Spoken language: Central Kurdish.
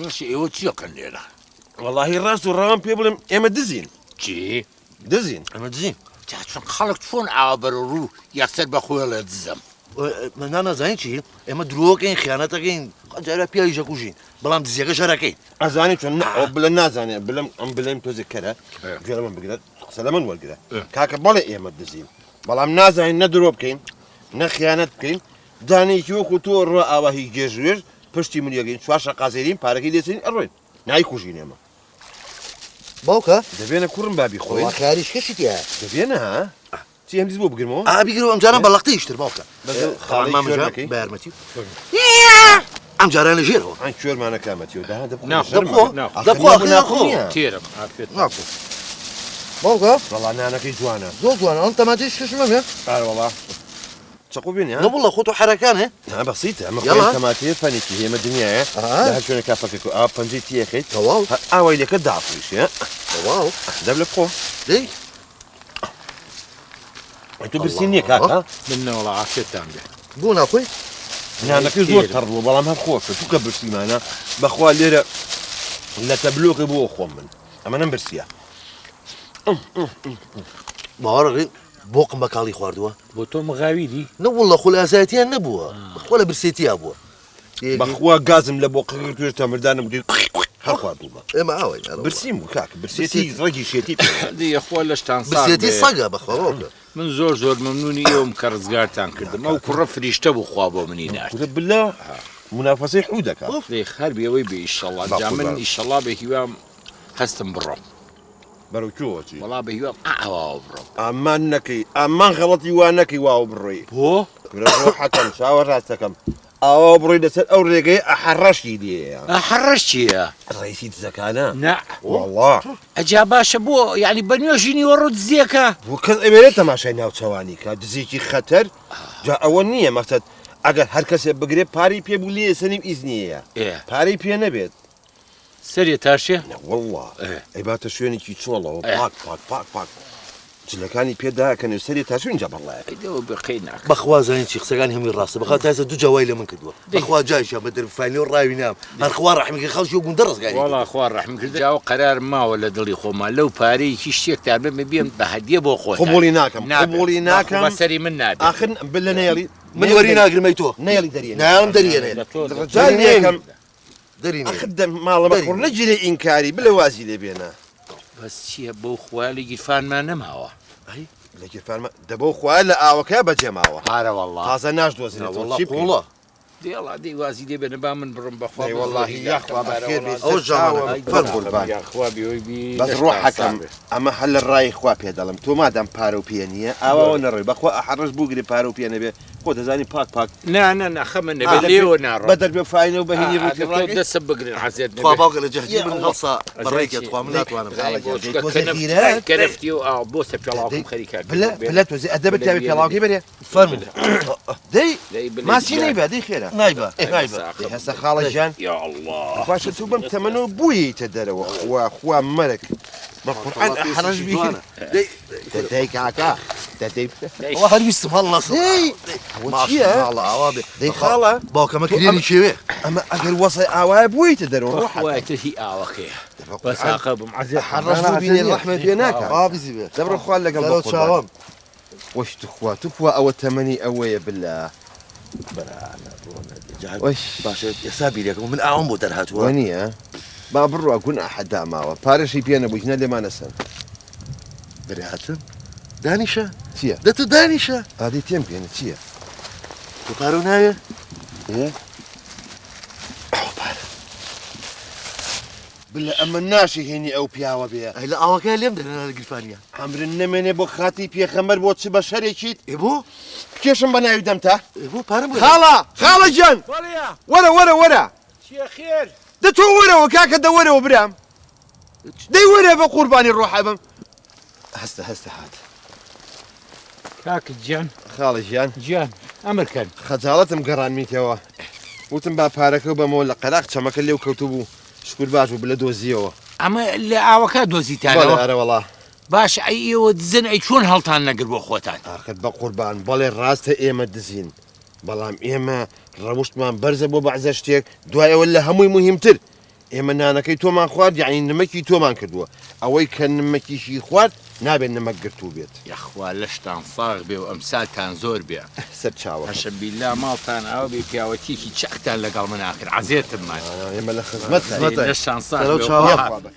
ڕەشی ئێوە چیەکەن لێرە؟ وەڵاهی ڕاست و ڕەوان پێ بڵێم ئێمە دزین. چی؟ دزین ئەمە دزین. جا چۆن خەڵک چۆن ئاوا بەرەو ڕوو یەکسەر بە خۆی ئەڵێ دزم؟ نا نازانین چی ئێمە درۆکەین خیانەتەکەین جارە پیاویش ئەکوژین بەڵام دزیەکەش هەر ئەکەین. ئەزانی چۆن نا ئەوە بلە نازانێ بلم ئەم بلێم تۆزێک کەرە گوێ لە من بگرە قسە لە من وەرگرە کاکە بەڵێ ئێمە دزین بەڵام نازانین نە درۆ بکەین نە خیانەت بکەین دانەیەکی وەکو تۆ ڕۆ ئاواهی گێژوێژ پشتی من یەگەین چوار شەقازێرین پارەکەی لێسین ئەڕۆین نایکوژین ئێمە. باوکە. دەبێنە کوڕم با بیخۆین. وەڵا خەیاریش کەشی تیایە. دەبێنە ها؟ چی هەمدیس بۆ بگرمەوە؟ ئا بیگرەوە ئەمجارە بە لەقتەیش تر باوکە. بەس خاڵی مامە کوێر جان نەکەی؟ بە یارمەتی. ئەم جارە لە ژێرەوە. ئەن کوێرمانە کامەتیەوە دەها دەبخۆ ناخۆ. دەبخۆ ناخۆ. دەبخۆ ئاخر ناخۆ. تێرم عافیەت. ناخۆ. باوکە. وەڵا نانەکەی جوانە. زۆر جوانە ئەم تەماتەیش کەشم ئەمێ. ئارە وەڵا. چەقۆ بێنێ ها؟ نە وەڵا خۆ تۆ حەرەکان هێ. ها بەسیتە ئەمە یەڵا. خۆی تەماتەیە فەنێکی هەیە ئەمە دنیایە ئا. لە هەر شوێنێکا فەکێک و ئاوا پەنجەی تێخەیت تەواو. هەر ئاوای لێکە داپڕیشێ. تەواو. دەب لە بخۆ. دەی. ئەی تۆ برسی نییە کاکە؟ من نەوەڵا عافیەتتان بێ. بۆ ناخۆی؟ نانەکەی زۆر تەڕ بووە بەڵام هەر خۆشە چونکە برسیمانە بەخوا لێرە لە تەبلۆکە بۆ خۆم من ئەمە نەم برسیە. باوەڕەکەی بۆقم بە کاڵی خواردووە. بۆ تۆ مغاویری؟ نە وەڵا خۆ لە ئازایەتیان نەبووە بەخوا لە برسێتیا بووە. بەخوا گازم لە بۆقە گرت و هێشتا مردانم گوتی هەر خواردوومە. ئێمە ئاوەین ئەرە وەڵا. برسیم بوو کاکە برسێتی ڕەگی شێتی پێ. دە یەخوا لەشتان ساغ برسێتی بێ. سەگە بەخوا باوکە. من زۆر زۆر مەمنونی ئێوەم کە ڕزگارتان کردم ئەو کوڕە فریشتە بوو خوا بۆ منی نارد. کورە بلە مونافەسەی حوو دەکا. دەی هەر بێوەی بێ ئیشەڵا جا من ئیشەڵا بە هیوام هەستم بڕۆم. بەرەو کوێ ئەچی؟ وەڵا بە هیوام ئاواوە بڕۆم. ئامان نەکەی ئامان غەڵەتی وا نەکەی واوە بڕۆی. بۆ؟ کورە ڕۆحەکەم چاوە ڕاستەکەم ئاوا بڕۆی لەسەر ئەو ڕێگەیە ئەحەڕەشی لێیە. ئەحەڕەش چییە؟ ڕئیسی دزەکانە. نا. وەڵا. ئەجا باشە بۆ یانی بە نوێژی نیوەڕۆ دزیەکە؟ بۆ کەس ئەوێرێ تەماشای ناوچەوانی کا دزێکی خەتەر جا ئەوە نییە مەقسەد ئەگەر هەر کەسێ بگرێ پارەی پێ بوو لێ سەنیم ئیزنیەیە پارەی پێ نەبێت. سەرێ تاشێ؟ نەوەڵڵا ئەیباتە شوێنێکی چۆڵەوە پاک پاک پاک پاک جلەکانی پێ داکەن و سەری تاشوین جا بەڵایە. ئەی دەوە بێ قەی ناکا. بەخوا زانین چی قسەکانی هەمووی ڕاستە بەخوا تا ئێستا دوو جا وای لە من کردووە بەخوا جایشیان بە دەرب فاینەوە ڕاوی نام هەر خوا ڕەحمی کرد خەڵکی ئەو گوندە ڕزگاری کردم. وەڵا خوا ڕەحمی کرد جا ئەو قەرارم ماوە لە دڵی خۆما لەو پارەیەکی شتێکتان بەمێ بێم بە هەدیە بۆ خۆتان. قبوڵی ناکەم نابێ قبوڵی بەخوا ناکەم بە سەری من نابێ. ئاخر بلە نەیەڵی من وەری ناگرم ئەی تۆ نەیەڵی دەریێنێ. نایەڵم دەریێنێ. لە تۆ ڕجا لێکەم. دەرینێ. ئەخر دە ماڵە بە کوڕ نەگیرێ ئینکاری بلە وازی لێ بێنە. بەس چیە بەو خوایە لە گیرفانما نەماوە. ئەی لە گیرفانما دە بەو خوایە لە ئاوەکەیا بەجێ ماوە. ئارە وەڵا. تازە ناشدۆزرێتەوە وەڵا چی بکەین؟ قوڵە. دەی ئەڵا دەی وازی لێ بێنە با من بڕۆم بەخوا دەی بە وەڵاهی زۆری یاخوا داخم بە ئارە خێر وەڵا بێی ئەوە سەر چاوم جامانەکەم. بە فەرموو. قوربان. یاخوا بێوەی بی بەس لەشتان ڕۆحەکەم ساغ بێ. ئەمە هەر لە ڕای خوا پێ دەڵێم تۆ مادام پارەو پێ نییە ئاواوە نەڕۆی بەخوا ئەحەڕەش بووگرێ پارەو پێ نەبێ خۆ دەزانی پاک پاک. نا نا نا خەمە نەبێ لێوە ناڕۆم. بە دەربێ فاینە و بە هینی ڕووتی ڕاگەی. دەسم بگرن عەزێت نەبێ. تخوا باوکە لە جەهدی من هەڵسا بە ڕێکە تخوا من ناتوانم. کەنەفتی و ئاو بۆ سەر پێڵاوکم خەریکە. بلە بلە تۆزێ ئەدەبت تابێ پێڵاوکەی بەرێ. فەرموو. دەی ماسی نەیبا دەی خێرا. نایبا نایبا. دەی هەستە خاڵە گیان. یا ئەڵڵا. باشە تۆ بەم تەمەنەوە بوویتە دەرەوە خوا خوا مەرگ. بە قورعان ئەحەڕەش بی. دەی کاکە. دەدەی ئەوە هەر ویستم هەڵنەسم. دەی ئەوە چییە؟ ماڵە ئاوا بێ. دەی خاڵە. باوکەمە کرێنی کێوێ. ئەمە ئەگەر وەسای ئاوایە بوویتە دەرەوە ڕۆحە. وایتر هی ئاوەکەیە. بەس ئاقە بم عەزێت. حەڕەش ببینێ ڕەحمەت پێ ناکا. حافزی بێ. دەبڕۆ خوا لەگەڵ بە چاوم. وەش توخوا توخوا ئەوە تەمەنی ئەوەیە بلا. وەش. باشە ئێستا بیرێکم من ئاوم بۆ دەرهاتووە. وەنیە؟ با بڕوا گوناحە داماوە پارەشی پێ نەبوو هینا لێمان ئەسەن. براتم دانیشە. چییە؟ دە تۆ دانیشە. ئادەی تێم بگەینە چییە؟ تۆ پارەو ناوێ؟ ئێ؟ ئەوە پارە. بلە ئەمە ناشی هێنی ئەو پیاوە بێ. ئەی لە ئاوەکەیا لێم دەرێ لە گیرفانیا. عەمرن نەمێنێ بۆ خاتری پێخەمبەر بۆ چ بەشەرێکیت؟ ئێ بۆ؟ بکێشم بە ناوی دەمتا. ئێ بۆ پارەم بۆ. خاڵە! خاڵە گیان! بەڵێ. وەرە وەرە وەرە. چییە خێر؟ دە تۆ وەرەوە کاکە دە وەرەوە برام. دەی وەرە بە قوربانی ڕۆحە بم. هەستە هەستە هات. کاکە گیان. خاڵە گیان. گیان ئەمر کەن. خەجاڵەتم گەڕانمیتەوە. وتم با پارەکەو بەمەوە لە قەراغ چەمەکە لێو کەوتبوو شکور باش بوو بلە دۆزیەوە. ئەمە لە ئاوەکە دۆزیتانەوە؟ بەڵێ ئەرەوەڵا. باشە ئەی ئێوە دزن ئەی چۆن هەڵتان نەگرت بۆ خۆتان؟ ئاخر بەقوربان بەڵێ ڕاستە ئێمە دزین بەڵام ئێمە ڕەوشتمان بەرزە بۆ بەعزە شتێک دوای ئەوە لە هەمووی موهیمتر ئێمە نانەکەی تۆمان خوارد یەعنی نمەکی تۆمان کردووە ئەوەی کە نمەکیشی خوارد نابێت نمەک گرتوو بێت. یاخوا لەشتان ساغ بێ و ئەمسالتان زۆر بێ. سەر چاوەکەم. هەشە بیلا ماڵتان ئاوا بێ پیاوەتیەکی چاکتان لەگەڵ منا کرد عەزێتم مان. ئێمە لە خزمەتتاین. لەشتان ساغ بێ و خوا حافز.